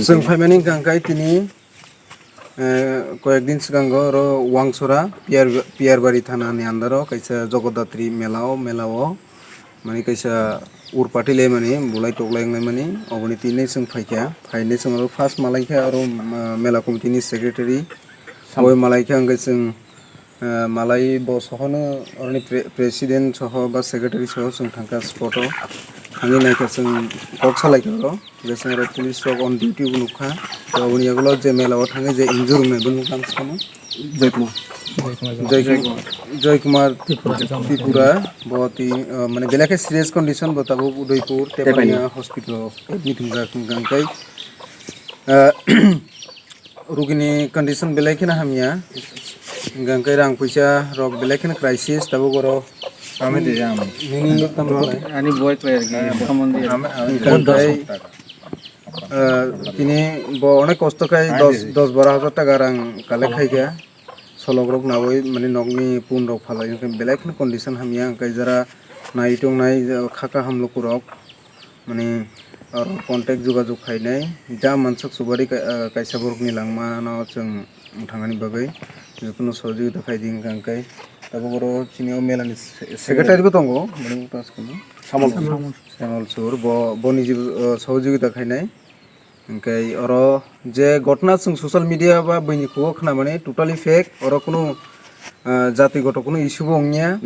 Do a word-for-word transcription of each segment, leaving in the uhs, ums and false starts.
Chwng phaimani hwnkha khe tini, eh, koyek din swkango oro Wangsora, Piyar-, Piyarbari thana ni under o kaisa Jagadhatri mela o, mela o mani kaisa urpati laimani, bulai toklai wnglaimani, oboni tini chwng phaikha, phainai chwng oro first malaikha oro, ah, mela committee ni secretary, abo malaikha hwnkhe chwng, ah, malai bo sohono oroni pre-, president soho ba secretary soho chwng thangkha spot o, thangwi naikha chwng kok salaikha oro, hwnkhe chwng oro police rok on duty bo nukha, oboni yagulo je mela o thangwi je injure wngnai bo nukha ang sakano. Joy Kumar. Joy Kumar. Joy Kumar Tripura. Tripura, bo ti, uh, mane belai khe serious condition, bo tabuk Udaipur Tepania hospital o admit wngjak hwnkha khe, uh, rugini condition belai kheno hamya, hwnkha khe rang puisa rok belai kheno crisis tabuk oro. Nini tamo khlai? Ani boy player ki, Khamondi. Hwnkha khe, uh, tini bo onek kosto khai dos, dos baro hajar taka rang collect khai kha. Solok rok nawi mani nokni pun rok phalai, hwnkhe belai kheno condition hamya, hwnkhe jara nai tongnai, kha kaham lukurok mani oro contact jogajog khainai, ja mansuk subari ka-, ah, kaisa borokni langmano chwng thangani bagwi jotono sohojogita khaidi, hwnkhe tabuk oro chini o mela ni se-, secretary bo tongo, mani Samol. Samol Sur, bo, bo niji, ah, sohojogita khainai. Hwnkhe oro je ghotna chwng social media ba buini khugo khnamani totally fake, oro kunu, ah, jati goto kunu issue bo wngya.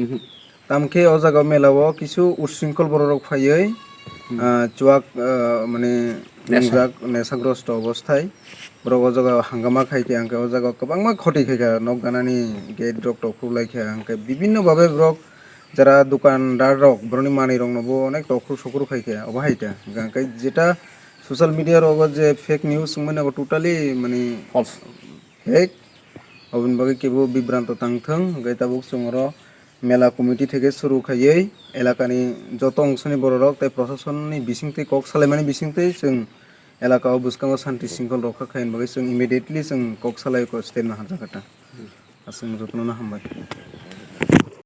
Tamkhe o jaga mela o kisu ushringkhol borok rok phaiwi, ah, chuak, ah, mane nungjak, nesagrosto obosthai. Borok o jaga hangama khai khe, hwnkhe o jaga kwbangma khoti khai kha, nok ganani gate rok tokhuk lai kha, hwnkhe bibinno babe borok jara dukandar rok borokni manwi rokno bo onek tokhuk sokhuk khai kha, obo hai ta. Hwnkhe jeta social media rogo je fake news wngmani abo totally mani false, fake. Oboni bagwi kebo bibranto tangthwng, hwnkhe tabuk chwng oro mela committee theke suru khaiwi elakani joto ongsoni bororok tei proshasonni bisingtwi kok salaimani bisingtwi chwng elakao bwskango shanti shrinkhol rokha khaini bagwi chwng immediately chwng kok salai kok step no hamjakha ta. Aswk jotono hambai.